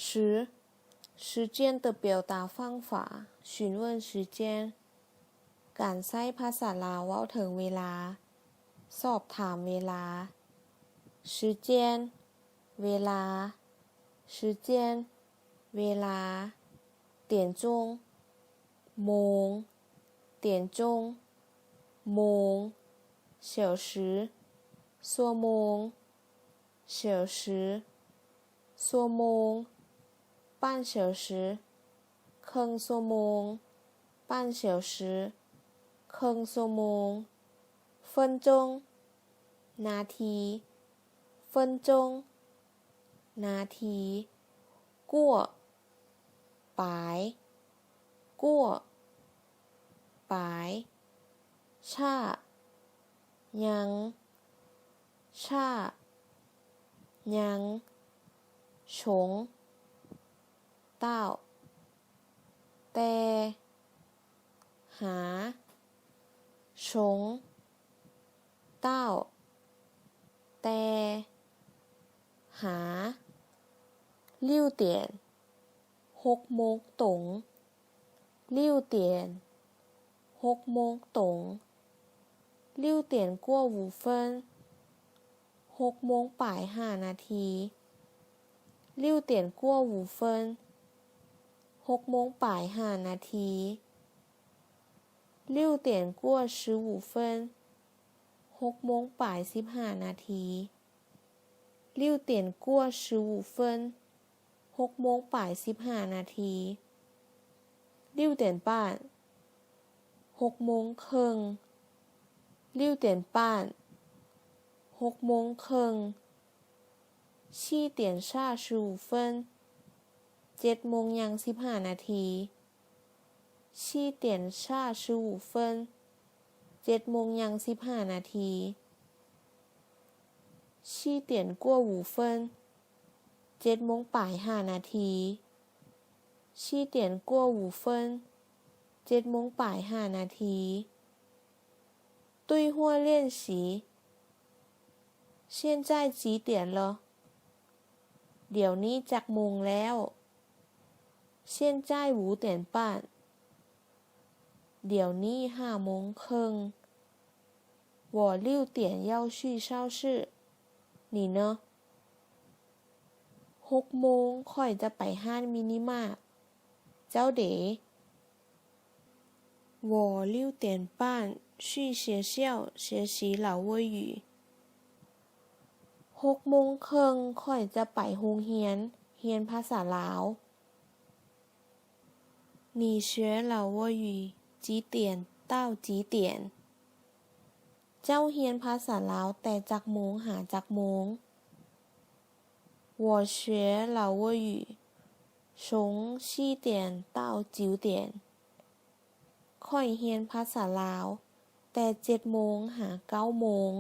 时，时间的表达方法，询问时间。 ການໃຊ້ພາສາລາວເວົ້າເຖິງເວລາ, ສອບຖາມເວລາ. 时间, ເວລາ. 时间, ເວລາ. 点钟, ໂມງ. 点钟, ໂມງ. 小时, ຊົ່ວໂມງ. 小时, ຊົ່ວໂມງ. 半小时, ເຄິ່ງຊົ່ວໂມງ. 半小时, ເຄິ່ງຊົ່ວໂມງ. 分钟, ນາທີ. 分钟, ນາທີ. 过, ປາຍ. 过, ປາຍ. 差, ຍັງ. 差, ຍັງ. 从, 到, ແຕ່, ຫາ. 从, 到, ແຕ່, ຫາ. 六点, ຫົກໂມງຕົງ. 六点, ຫົກໂມງຕົງ. 六点过五分, ຫົກໂມງປາຍຫ້ານາທີ. 六点过五分, ຫົກໂມງປາຍຫ້ານາທີ. 六点过十五分, ຫົກໂມງປາຍສິບຫ້ານາທີ. 六点过十五分, ຫົກໂມງປາຍສິບຫ້ານາທີ. 六点半, ຫົກໂມງເຄິ່ງ. 六点半, ຫົກໂມງເຄິ່ງ. 七点差十五分, ເຈັດໂມງຍ່າງສິບຫ້ານາທີ. 七点差十五分, ເຈັດໂມງຍ່າງສິບຫ້ານາທີ. 七点过五分, ເຈັດໂມງປາຍຫ້ານາທີ. 七点过五分, ເຈັດໂມງປາຍຫ້ານາທີ. 对话练习. 现在几点了? ດຽວນີ້ຈັກໂມງແລ້ວ? 现在五点半, ດຽວນີ້ຫ້າໂມງເຄິ່ງ. 我六点要去超市, 你呢? ຫົກໂມງຂ້ອຍຈະໄປຮ້ານມິນິມາດ. ເຈົ້າເດ? 我六点半去学校学习老挝语. ຫົກໂມງເຄິ່ງຂ້ອຍຈະໄປໂຮງຮຽນ ຮຽນພາສາລາວ. 你学老挝语几点到几点? ເຈົ້າຮຽນພາສາລາວແຕ່ຈັກໂມງຫາຈັກໂມງ? 我学老挝语从七点到九点. ຂ້ອຍຮຽນພາສາລາວແຕ່ເຈັດໂມງຫາເກົ້າໂມງ.